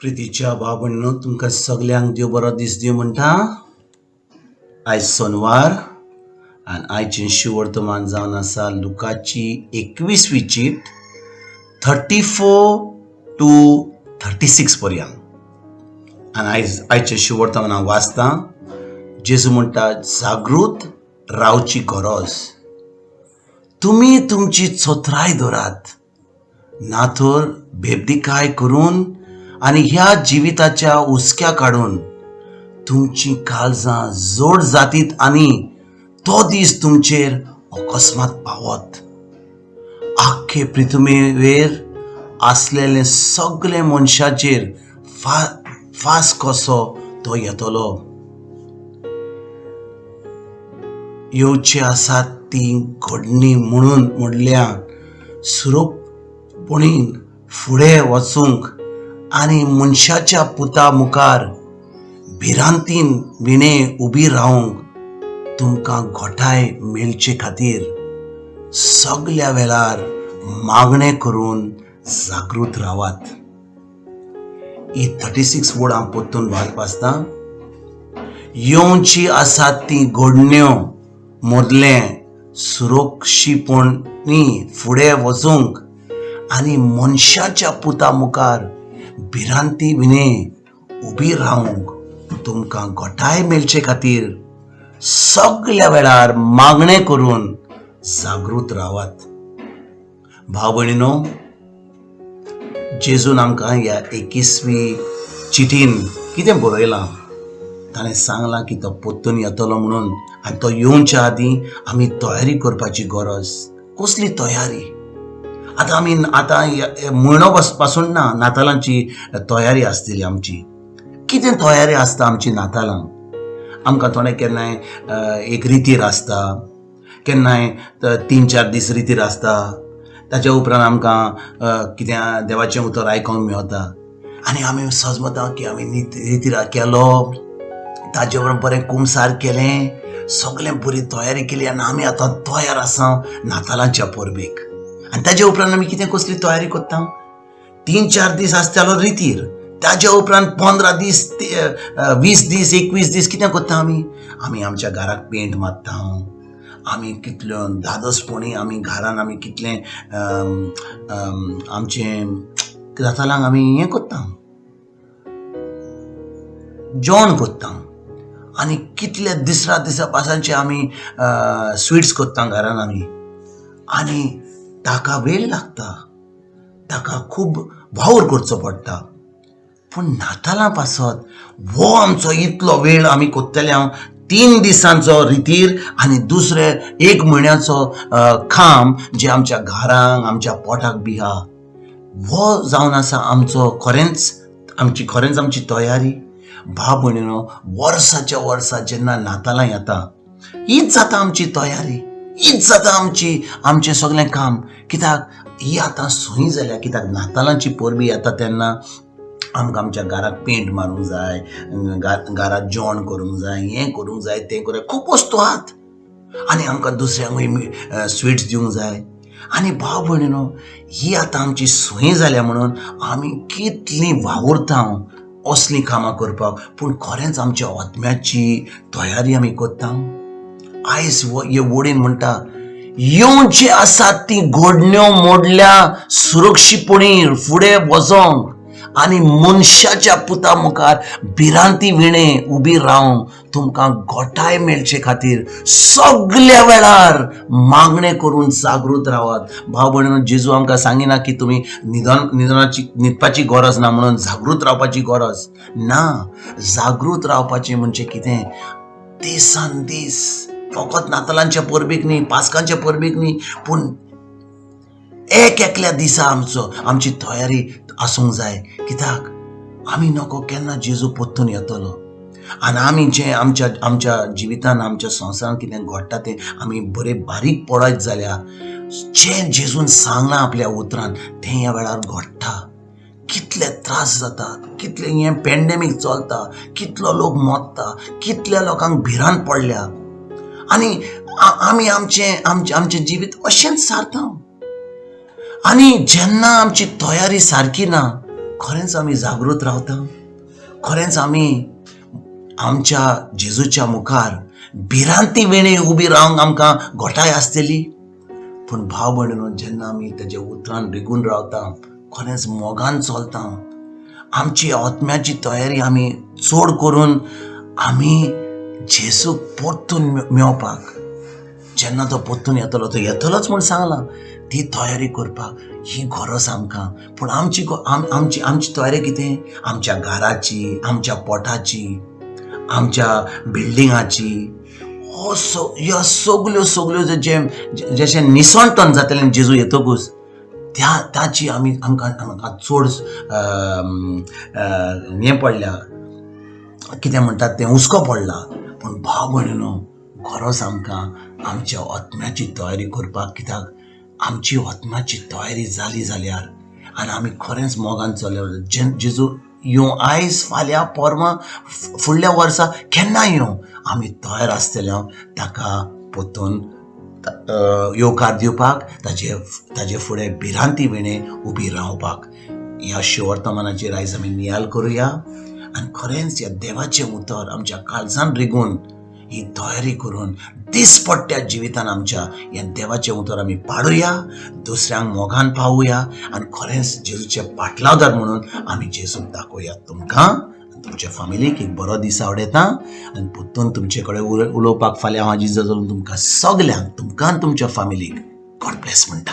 प्रितीच्या भाव भयणीनो, तुमकां सगल्यांक देव बरो दीस दिवं म्हणटा. आयज सोनवार आनी आयचें शिवर्तमान जावन आसा लुकाची 21वी चीट, 34 to 36 पर्यंत. आनी आयज आयचें शिवर्तमान हांव वाचतां. जेजू म्हणटा, जागृत रावची गरज. तुमी तुमची चतुराय दवरात, ना तर बेबदीकाय करून आनी ह्या जिविताच्या हुस्क्या काडून तुमची काळजां जोड जातीत आनी तो दीस तुमचेर अकस्मात पावत. आख्खे पृथ्वीवेर आसलेले सगळे मनशाचेर फास कसो तो येतलो. येवचे आसात ती घडणी म्हणून म्हणल्या सुरोपणीन फुडें वचूंक आनी मनशाच्या पुता मुखार भिरांतीन विणे उबी रावंक तुमकां घोटाय मेळचे खातीर सगल्या वेळार मागणें करून जागृत रावात. ही 36 वर्ड हांव परतून वाचतां. येवची आसात ती घडण्यो मदलें सुरक्षीपणी फुडें वचूंक आनी मनशाच्या पुता मुखार भिरांती विणे उबी रावंक तुमकां घटाय मेळचे खातीर सगल्या वेळार मागणें करून जागृत रावात. भाव भयणीनो, जेजून आमकां ह्या 21वी चिटीन कितें बरयलां? ताणें सांगलां की तो परतून येतलो म्हणून आनी तो येवच्या आदीं आमी तयारी करपाची गरज. कसली तयारी? आतां आमी आतां म्हयनो पासून ना नातालांची तयारी आसतली आमची. कितें तयारी आसता आमची नातालांक? आमकां थोडे केन्नाय एक रितीर आसता, केन्नाय 3-4 दीस रितीर आसता. ताच्या उपरांत आमकां कितें देवाचें उतर आयकोंक मेवता आनी आमी सजमता की आमी रितीर केलो, ताजे उपरांत बरें कुमसार केलें, सगळें बरी तयारी केली आनी आमी आतां तयार आसा नातालांच्या परबेक. आनी ताजे उपरांत आमी कितें कसली तयारी करता? 3-4 दीस आसतालो रितीर, ताज्या उपरांत 15 दीस, 20 दीस, 21 दीस कितें करता आमी? आमी आमच्या घराक पेंट मारता, आमी कितल्यो धादोसपणी आमी घरान आमी कितलें आमचें नातालांक आमी हें करता, जेवण करता आनी कितले दिसरा दिसा पासांचे आमी स्विट्स करता घरान आमी. आनी ताका वेळ लागता, ताका खूब वावर करचो पडटा. पूण नातालां पासत हो आमचो इतलो वेळ आमी करतले. हांव 3 दिसांचो रितीर आनी दुसरे 1 म्हयन्याचो काम जे आमच्या घरांक आमच्या पोटाक बी आहा, हो जावन आसा आमचो खरेंच आमची खरेंच आमची तयारी. भाव भयणीनो, वर्साच्या वर्सा जेन्ना नातालां येता हीच जाता आमची तयारी, हीच जाता आमची आमचें सगळें काम. कित्याक ही आतां सोयी जाल्या? कित्याक नातालांची परबी येता तेन्ना आमकां आमच्या घराक पेंट मारूंक जाय, घराक जेवण करूंक जाय, हें करूंक जाय, तें करूंक, खूब वस्तू आहात आनी आमकां दुसऱ्यांकूय स्विट्स दिवंक जाय. आनी भाव भयणीनो, ही आतां आमची सोयी जाल्या म्हणून आमी कितलीं वावुरता असलीं कामां करपाक. पूण खरेंच आमच्या आत्म्याची तयारी आमी करता? आयज हे वडीन म्हणटा, येवचे आसात ती घडण्यो मोडल्या सुरक्षीपणी फुडें वचोंक आनी मनशाच्या पुता मुखार भिरांती विणे उबी रावंक तुमकां घोटाय मेळचे खातीर सगल्या वेळार मागणें करून जागृत रावात. भाव भयणीनो, जेजू आमकां सांगिना की तुमी निदनाची न्हिदपाची गरज ना म्हणून जागृत रावपाची गरज ना. जागृत रावपाचें म्हणजे कितें? दिसान दीस, फकत नातालांच्या परबेक न्ही, पास्कांच्या परबेक न्ही, पूण एक एकल्या दिसा आमचो आमची तयारी आसूंक जाय. कित्याक आमी नको केन्ना जेजू परतून येतलो आनी आमी जें आमच्या आमच्या जिवितान आमच्या संवसारान कितें घडटा तें आमी बरें बारीक पळयत जाल्यार जें जेजून सांगलां आपल्या उतरान तें ह्या वेळार घडटा. कितले त्रास जाता, कितले हें पेंडेमीक चलता, कितलो लोक मरता, कितल्या लोकांक भिरांत पडल्या आनी आमी आमचें आमचें आमचें जिवीत अशेंच सारता. आनी जेन्ना आमची तयारी सारकी ना, खरेंच आमी जागृत रावता? खरेंच आमी आमच्या जेजूच्या मुखार भिरांती विणे उबी रावंक आमकां घोटाय आसतली? पूण भाव भयणीनो, जेन्ना आमी तेज्या उतरान रिगून रावता, खरेंच मोगान चलता, आमची आत्म्याची तयारी आमी चड करून आमी जेजूक परतून मेवपाक, जेन्ना तो परतून येतलो, तो येतलोच म्हूण सांगलां, ती तयारी करपाक ही गरज आमकां. पूण आमची आमची आमची तयारी कितें? आमच्या घराची, आमच्या पोटाची, आमच्या बिल्डिंगाची, हो ह्यो सगल्यो सगल्यो जे जशें निसणटन जातलें जेजू येतकूच, त्या ताची आमी आमकां आमकां चड हें पडल्या, कितें म्हणटात तें, हुस्को पडला. पूण भाव भयणीनो, गरज आमकां आमच्या आत्म्याची तयारी करपाक, कित्याक आमची आत्म्याची तयारी जाली जाल्यार आनी आमी खरेंच मोगान चल्ले, जेजू येवं आयज, फाल्यां, पोरवां, फुडल्या वर्सा, केन्ना येवं, आमी तयार आसतले ताका परतून येवकार दिवपाक, ताजे ताजे फुडें भिरांती विणे उबी रावपाक. ह्या शुवर्तमानाचेर आयज आमी नियाल करुया आनी खरेंच ह्या देवाचें उतर आमच्या काळजान रिगून, ही तयारी करून दिसपट्ट्या जिवितान आमच्या ह्या देवाचें उतर आमी पाडुया, दुसऱ्यांक मोगान पावुया आनी खरेंच जेजूचे पाटलावदार म्हणून आमी जेजूक दाखोवया. तुमकां आनी तुमच्या फामिलीक एक बरो दीस आवडयता आनी परतून तुमचे कडेन उलोवपाक फाल्यां हांव हाजीर जातलो. तुमकां सगल्यांक, तुमकां आनी तुमच्या फामिलीक गॉड ब्लेस म्हणटा.